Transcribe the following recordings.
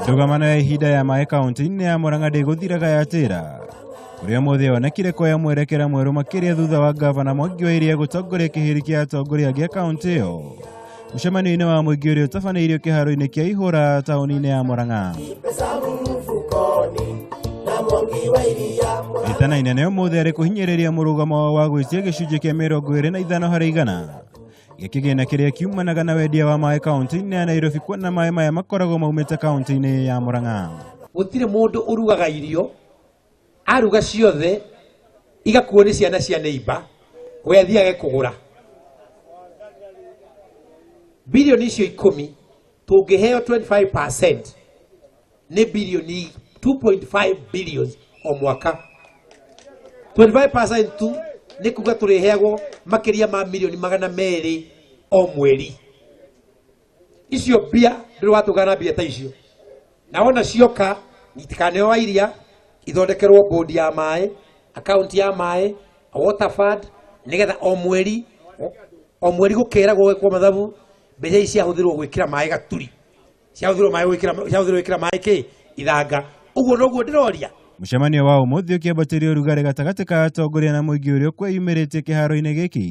Ndũgamano ya ihinda ya maĩ kaunti-inĩ ya Murang'a ndĩgũthiraga yatĩra kũrĩa ũmũthĩ yonekire kuoya mwerekera mwerũ makĩria thutha wa gavana Mwangi wa Iria gũtongoria kĩhĩri kĩa atongoria gĩa kaunti ĩyo mũcemanio-inĩ wa mũingĩ ũrĩa ũtabanĩirio kĩharo-inĩ kĩa Ihũra taũni-inĩ ya Murang'a. Ĩtana inene ũmũthĩ arĩ kũhinyĩrĩria mũrũgamo wa gwĩtia gĩcunjĩ kĩa 25 harĩ igana gĩa kĩgĩna kĩrĩa kiumanaga na wendia wa maĩ kaunti-inĩ ya Nairobi kuona maĩ maya makoragwo maumĩte kaunti-inĩ ya Murang'a. Gũtirĩ mũndũ ũrugaga irio aruga ciothe igakuo nĩ ciana cia neighbor we athiage kũgũra. Bilioni icio 10 tũngĩheo 25% nĩ bilioni 2.5 billions o mwaka. 25% tu nĩ kuga tũrĩheagwo makĩria ma milioni 200 o mweri. Icio mbia ndũrĩ watũgana mbia ta icio. Na wona cioka itikaneo wa iria ithondekerwo bodi ya maĩ, akaunti ya maĩ, water fund, nĩgetha o mweri gũkeragwo gwĩkwo mathabu mbeca ici ciahũthĩrwo gwĩkĩra maĩ gaturi, ciahũthĩrwo maĩ gwĩkĩra, ciahũthĩrwo gwĩkĩra maĩ kĩ ithanga. Ũguo noguo ndĩroria. Mũcemanio wa ũmũthĩ ũkĩambatĩria ũrugarĩ gatagatĩ ka atongoria na mũingĩ ũrĩa ũkwĩyumĩrĩtie kĩharo-inĩ gĩkĩ.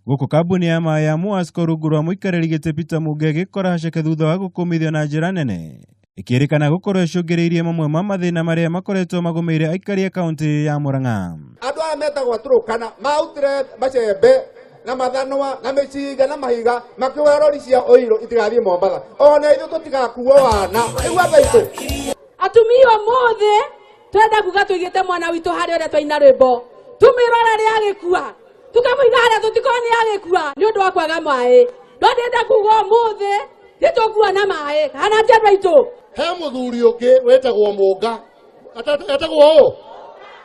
Gũkũ kambuni ya maĩ ya Muasco rungu rwa mũikarĩri gĩtĩ Peter Muge ĩgĩkora haceke thutha wa gũkũmithio na njĩra nene ĩkĩrĩkana gũkorwo ĩcũngĩrĩirie mamwe ma mathĩna marĩa makoretwo magũmĩire aikari a kaunti ya Murang'a. Andũ aya metagwo Turukana mautire macembe na mathanwa na mĩcinga na mahiga makĩoya rori cia ũiro itigathiĩ Mombatha, ona ithuĩ tũtigakuo wana nĩguo andũ aitũ. Atumia ũmũthĩ twenda kuga tũigĩte mwana witũ harĩa ũrĩa twaina rwĩmbo tũmĩrore rĩa agĩkua tũkamũiga harĩa tũtikorwo nĩ agĩkua nĩ ũndũ wa kwaga maĩ. No ndĩrenda kuga ũmũthĩ nĩtũkuona maĩ kana ti andũ aitũ. He mũthuri ũngĩ wĩtagwo Mũnga etagwo ũũ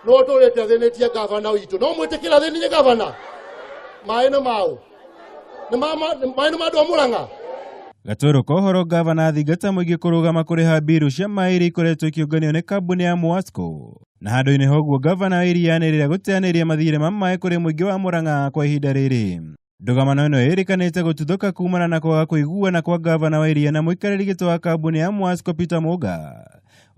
no tũrĩte athĩnĩtie gavana witũ, no mwĩtĩkĩra athĩnĩtie gavana maĩ nĩ maũ maĩ nĩ ma andũ a Murang'a. Gatũrũ ka ũhoro gavana athingata mũingĩ kũrũgama kũrĩha mbiru cia maĩ iria ikoretwo ikĩũnganio nĩ kambuni ya Muasco na handũ-inĩ ha ũguo gavana wa Iria anĩrĩra gũteanĩria mathirĩ ma maĩ kũrĩ mũingĩ wa Murang'a kwa ihinda rĩrĩ. Ndũgamano ĩno ĩrĩkanĩte gũtuthũka kumana na kwaga kũiguana kwa gavana wa Iria na mũikarĩri gĩtĩ wa kambuni ya Muasco Peter Muga,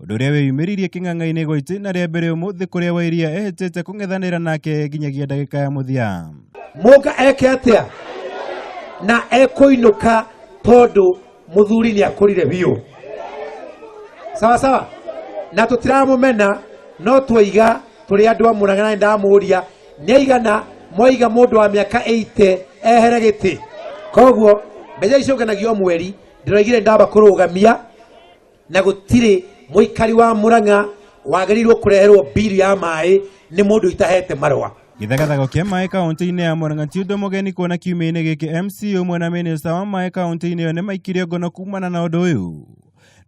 ũndũ ũrĩa wĩyumĩririe kĩng'ang'a-inĩ gwa itĩna rĩa mbere ũmũthĩ kũrĩa wa Iria ehĩtĩte kũng'ethanĩra nake nginyagia ndagĩka ya mũthia. Muga eke atĩa na ekũinũka tondũ mũthuri nĩ akũrire biũ. Sawa sawa, na tũtiramũmena no twaiga tũrĩ andũ a Murang'a na ndamũria nĩ aigana mwaiga mũndũ wa mĩaka 80 ehere gĩtĩ. Koguo mbeca icio ciũnganagio mweri ndĩroigire ndamba kũrũgamia na gũtirĩ mũikari wa Murang'a wagĩrĩirwo kũreherwo bill ya maĩ nĩ mũndũ itahete marũa. Gĩthagathago kĩa maĩ kaunti-inĩ ya Murang'a ti ũndũ mũgeni kuona kiumia-inĩ gĩkĩ MC ũmwe na minista wa maĩ kaunti-inĩ ĩyo nĩ maikirio ngono kumana na ũndũ ũyũ.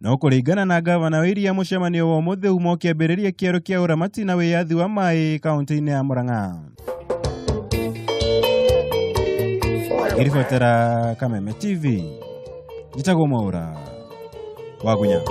No kũringana na gavana wa Iria mũcemanio wa ũmũthĩ uma ũkĩambĩrĩria kĩero kĩa ũramati na wĩyathi wa maĩ kaunti-inĩ ya Murang'a. Ngĩribotera Kameme TV, njĩtagwo Mwaũra Wagunya.